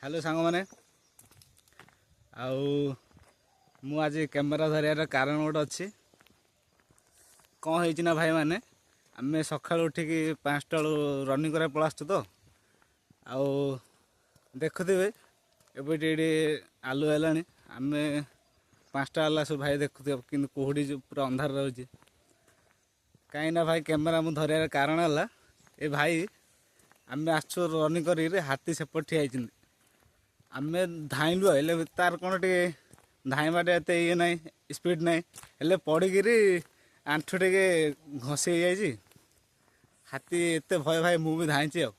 Hello ସାଙ୍ଗମାନେ, ଆଉ ମୁଁ ଆଜି କ୍ୟାମେରା ଧରିବାର କାରଣ ଗୋଟେ ଅଛି। କ'ଣ ହେଇଛି ନା ଭାଇମାନେ, ଆମେ ସକାଳୁ ଉଠିକି 5ଟା ବେଳୁ ରନିଂ କରିବାକୁ ପଳେଇ ଆସୁଛୁ ତ, ଆଉ ଦେଖୁଥିବେ ଏବେ ଏଇଠି ଆଲୁଅ ହେଲାଣି। ଆମେ 5ଟା ହେଲା ସବୁ ଭାଇ ଦେଖୁଥିବ, କିନ୍ତୁ କୁହୁଡ଼ି ଯେଉଁ ପୁରା ଅନ୍ଧାର ରହୁଛି। କାହିଁକିନା ଭାଇ କ୍ୟାମେରା ମୁଁ ଧରିବାର କାରଣ ହେଲା, ଏ ଭାଇ ଆମେ ଆସୁଛୁ ରନିଂ କରିକିରି, ହାତୀ ସେପଟେ ଠିଆ ହେଇଛନ୍ତି। ଆମେ ଧାଇଁଲୁ, ହେଲେ ତାର କ'ଣ ଟିକେ ଧାଇଁବାଟା ଏତେ ଇଏ ନାହିଁ, ସ୍ପିଡ଼ ନାହିଁ, ହେଲେ ପଡ଼ିକିରି ଆଣ୍ଠୁ ଟିକେ ଘଷି ହେଇଯାଇଛି। ହାତୀ ଏତେ ଭୟ ଭାଇ, ମୁଁ ବି ଧାଇଁଛି, ଆଉ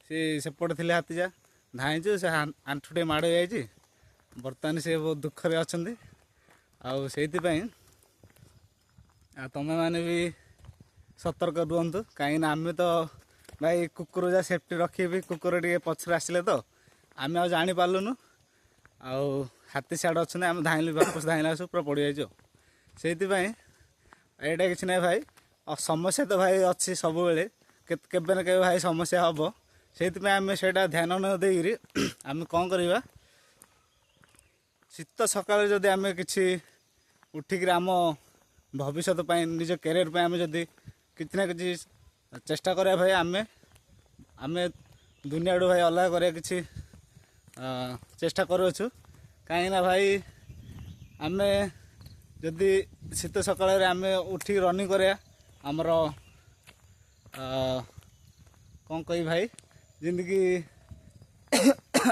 ସେ ସେପଟେ ଥିଲେ ହାତୀ, ଯା ଧାଇଁଛୁ ସେ ଆଣ୍ଠୁ ଟିକେ ମାଡ଼ ହେଇଯାଇଛି। ବର୍ତ୍ତମାନ ସେ ବହୁତ ଦୁଃଖରେ ଅଛନ୍ତି। ଆଉ ସେଇଥିପାଇଁ ଆଉ ତୁମେମାନେ ବି ସତର୍କ ରୁହନ୍ତୁ, କାହିଁକିନା ଆମେ ତ ଭାଇ କୁକୁର ଯାହା ସେଫ୍ଟି ରଖିବି, କୁକୁର ଟିକେ ପଛରେ ଆସିଲେ ତ ଆମେ ଆଉ ଜାଣିପାରିଲୁନୁ, ଆଉ ହାତୀ ସିଆଡ଼େ ଅଛନ୍ତି, ଆମେ ଧାଇଁଲୁ, ବାପସ ଧାଇଁଲା ସବୁ ପୁରା ପଡ଼ିଯାଇଛୁ। ସେଇଥିପାଇଁ ଏଇଟା କିଛି ନାହିଁ ଭାଇ, ଆଉ ସମସ୍ୟା ତ ଭାଇ ଅଛି ସବୁବେଳେ, କେବେ ନା କେବେ ଭାଇ ସମସ୍ୟା ହେବ। ସେଇଥିପାଇଁ ଆମେ ସେଇଟା ଧ୍ୟାନ ନ ଦେଇକିରି ଆମେ କ'ଣ କରିବା, ଶୀତ ସକାଳେ ଯଦି ଆମେ କିଛି ଉଠିକିରି ଆମ ଭବିଷ୍ୟତ ପାଇଁ, ନିଜ କ୍ୟାରିୟର ପାଇଁ ଆମେ ଯଦି କିଛି ନା କିଛି ଚେଷ୍ଟା କରିବା ଭାଇ, ଆମେ ଦୁନିଆଠୁ ଭାଇ ଅଲଗା କରିବା କିଛି ଚେଷ୍ଟା କରୁଅଛୁ। କାହିଁକିନା ଭାଇ ଆମେ ଯଦି ଶୀତ ସକାଳରେ ଆମେ ଉଠିକି ରନିଂ କରିବା, ଆମର କ'ଣ କହିବି ଭାଇ, ଯେମିତିକି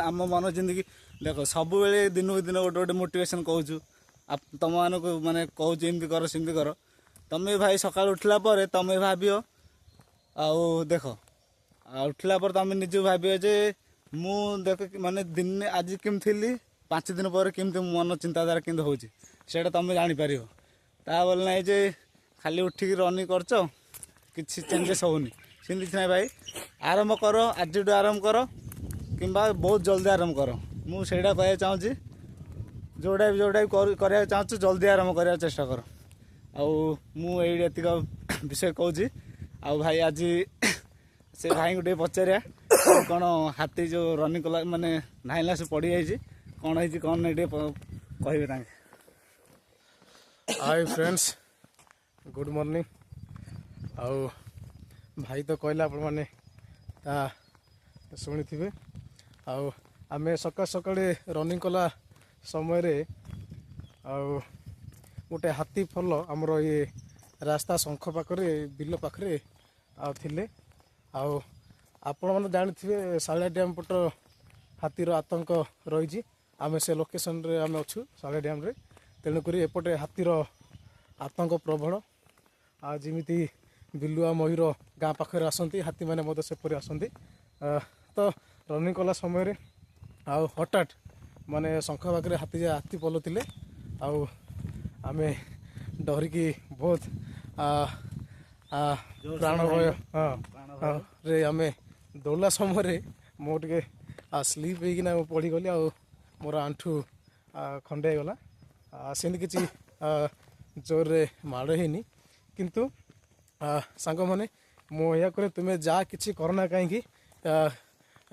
ଆମ ମନ ଯେମିତିକି ଦେଖ ସବୁବେଳେ ଦିନକୁ ଦିନ ଗୋଟେ ଗୋଟେ ମୋଟିଭେସନ୍ କହୁଛୁ ତୁମମାନଙ୍କୁ, ମାନେ କହୁଛୁ ଏମିତି କର ସେମିତି କର। ତମେ ଭାଇ ସକାଳୁ ଉଠିଲା ପରେ ତମେ ଭାବିବ, ଆଉ ଦେଖ ଆଉ ଉଠିଲା ପରେ ତମେ ନିଜକୁ ଭାବିବ ଯେ ମୁଁ ଦେଖ ମାନେ ଦିନେ ଆଜି କେମିତି ଥିଲି, 5 ଦିନ ପରେ କେମିତି ମନ ଚିନ୍ତାଧାରା କେମିତି ହେଉଛି, ସେଇଟା ତମେ ଜାଣିପାରିବ। ତା ବୋଲି ନାହିଁ ଯେ ଖାଲି ଉଠିକି ରନିଂ କରୁଛ କିଛି ଚେଞ୍ଜେସ୍ ହେଉନି, ସେମିତି କିଛି ନାହିଁ ଭାଇ। ଆରମ୍ଭ କର, ଆଜିଠୁ ଆରମ୍ଭ କର କିମ୍ବା ବହୁତ ଜଲ୍ଦି ଆରମ୍ଭ କର। ମୁଁ ସେଇଟା କହିବାକୁ ଚାହୁଁଛି, ଯେଉଁଟା ବି ଯେଉଁଟା ବି କରିବାକୁ ଚାହୁଁଛ ଜଲ୍ଦି ଆରମ୍ଭ କରିବାକୁ ଚେଷ୍ଟା କର। ଆଉ ମୁଁ ଏଇଠି ଏତିକ ବିଷୟ କହୁଛି। ଆଉ ଭାଇ ଆଜି ସେ ଭାଇଙ୍କୁ ଟିକେ ପଚାରିବା, କ'ଣ ହାତୀ ଯେଉଁ ରନିଂ କଲା ମାନେ ଧାଇଁଲା ସେ ପଡ଼ିଯାଇଛି, କ'ଣ ହେଇଛି କ'ଣ ନାହିଁ ଟିକେ କହିବେ ତାଙ୍କେ। ହାଏ ଫ୍ରେଣ୍ଡସ୍, ଗୁଡ଼୍ ମର୍ଣ୍ଣିଂ। ଆଉ ଭାଇ ତ କହିଲା, ଆପଣମାନେ ତା ଶୁଣିଥିବେ। ଆଉ ଆମେ ସକାଳ ସକାଳେ ରନିଂ କଲା ସମୟରେ ଆଉ ଗୋଟେ ହାତୀ ଫଲ ଆମର ଇଏ ରାସ୍ତା ଶଙ୍ଖ ପାଖରେ ବିଲ ପାଖରେ ଆଉ ଥିଲେ। ଆଉ ଆପଣମାନେ ଜାଣିଥିବେ ଶାଳିଆ ଡ୍ୟାମ୍ ପଟ ହାତୀର ଆତଙ୍କ ରହିଛି। ଆମେ ସେ ଲୋକେସନରେ ଆମେ ଅଛୁ ଶାଳିଆ ଡ୍ୟାମ୍ରେ, ତେଣୁକରି ଏପଟେ ହାତୀର ଆତଙ୍କ ପ୍ରବଳ। ଆଉ ଯେମିତି ବିଲୁଆ ମୟୂର ଗାଁ ପାଖରେ ଆସନ୍ତି, ହାତୀମାନେ ମଧ୍ୟ ସେପରି ଆସନ୍ତି। ତ ରନିଂ କଲା ସମୟରେ ଆଉ ହଠାତ୍ ମାନେ ଶଙ୍ଖ ପାଖରେ ହାତୀ ପଲ ଥିଲେ। ଆଉ ଆମେ ଡରିକି ବହୁତ ପ୍ରାଣ ଭୟ ରେ ଆମେ ଦୌଡ଼ିଲା ସମୟରେ ମୁଁ ଟିକେ ସ୍ଲିପ୍ ହେଇକିନା ମୁଁ ପଡ଼ିଗଲି, ଆଉ ମୋର ଆଣ୍ଠୁ ଖଣ୍ଡେ ହେଇଗଲା। ସେମିତି କିଛି ଜୋରରେ ମାଡ଼ ହେଇନି, କିନ୍ତୁ ସାଙ୍ଗମାନେ ମୁଁ ଏହା କରେ, ତୁମେ ଯାହା କିଛି କରନା କାହିଁକି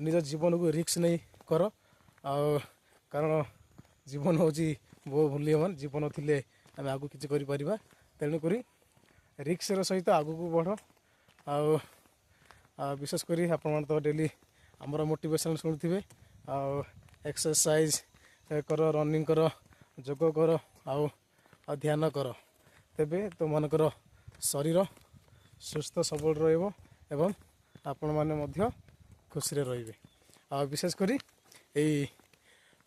ନିଜ ଜୀବନକୁ ରିସ୍କ ନେଇ କର। ଆଉ କାରଣ ଜୀବନ ହେଉଛି ବହୁ ମୂଲ୍ୟବାନ, ଜୀବନ ଥିଲେ ଆମେ ଆଗକୁ କିଛି କରିପାରିବା। ତେଣୁକରି ରିସ୍କର ସହିତ ଆଗକୁ ବଢ଼। ଆଉ ବିଶେଷ କରି ଆପଣମାନେ ତ ଡେଲି ଆମର ମୋଟିଭେସନ୍ ଶୁଣୁଥିବେ। ଆଉ ଏକ୍ସରସାଇଜ୍ କର, ରନିଂ କର, ଯୋଗ କର, ଆଉ ଧ୍ୟାନ କର, ତେବେ ତୁମମାନଙ୍କର ଶରୀର ସୁସ୍ଥ ସବଳ ରହିବ ଏବଂ ଆପଣମାନେ ମଧ୍ୟ ଖୁସିରେ ରହିବେ। ଆଉ ବିଶେଷ କରି ଏଇ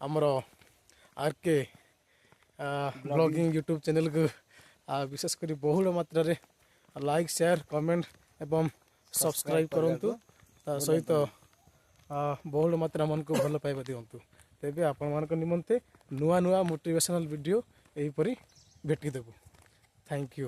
ଆମର ଆର୍ କେ ବ୍ଲଗିଂ ୟୁଟ୍ୟୁବ୍ ଚ୍ୟାନେଲ୍କୁ ବିଶେଷ କରି ବହୁଳ ମାତ୍ରାରେ ଲାଇକ୍, ସେୟାର, କମେଣ୍ଟ ଏବଂ ସବସ୍କ୍ରାଇବ୍ କରନ୍ତୁ। ତା ସହିତ ବହୁଳ ମାତ୍ରା ଆମମାନଙ୍କୁ ଭଲ ପାଇବା ଦିଅନ୍ତୁ, ତେବେ ଆପଣମାନଙ୍କ ନିମନ୍ତେ ନୂଆ ନୂଆ ମୋଟିଭେସନାଲ୍ ଭିଡ଼ିଓ ଏହିପରି ଭେଟିଦେବୁ। Thank you.